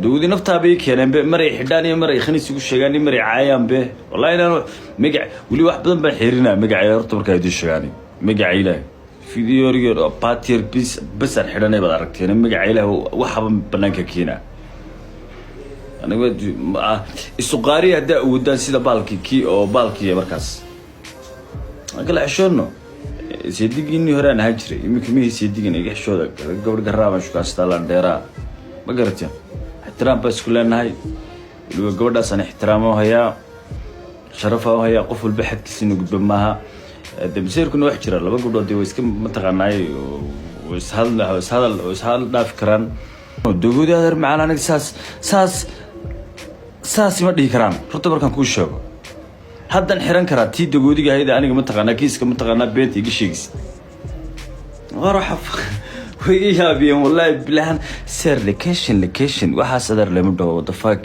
Dawladii naftaabay keeneen be, maray xidhaan iyo maray khaniis igu sheegaan iyo maray caayaan be. Wallahi inaan magac weli wax badan baan xirinaa magacay. Horta markaa idin sheegaan magaca Ilaahay, videoga baatier bis basaan xidhanay baad aragteen. Magaca Ilaahay waxaba banaanka keenaa. Aniga isu qaariya haddaa awoodaan, sida baalkii kii oo baalkii markaas aan kala xishoodno. Seedigiinii hore aan ahaan jiray, iminka mihii seedigan iga xishooda. Gabadh garaaban shukaastaa, landheeraa, ma garateen? Ixtiraam baa isku leenahay. Weliba gabadhaasaan ixtiraamo hayaa, sharafaa hayaa. Qof walba xadkiisa inuu gudba maaha. De maseerkuna wax jira, laba gabdhood dee way iska mataqaanaay, ishadal ishadal ishadal dhaafi karaan. Dogoodi adeer macaan, aniga saas saas saas ima dhihi karaan. Runta markaan kuu sheego, haddan xiran karaa tii dagoodiga ahayd. Aniga mataqaanaa kiiska, mataqaanaa beenta iga sheegaysa. War waxa way iga yaabiyeen, wallahi bilahan. Sir, location, location, waxaas adeer lama dhaho. What the fuck?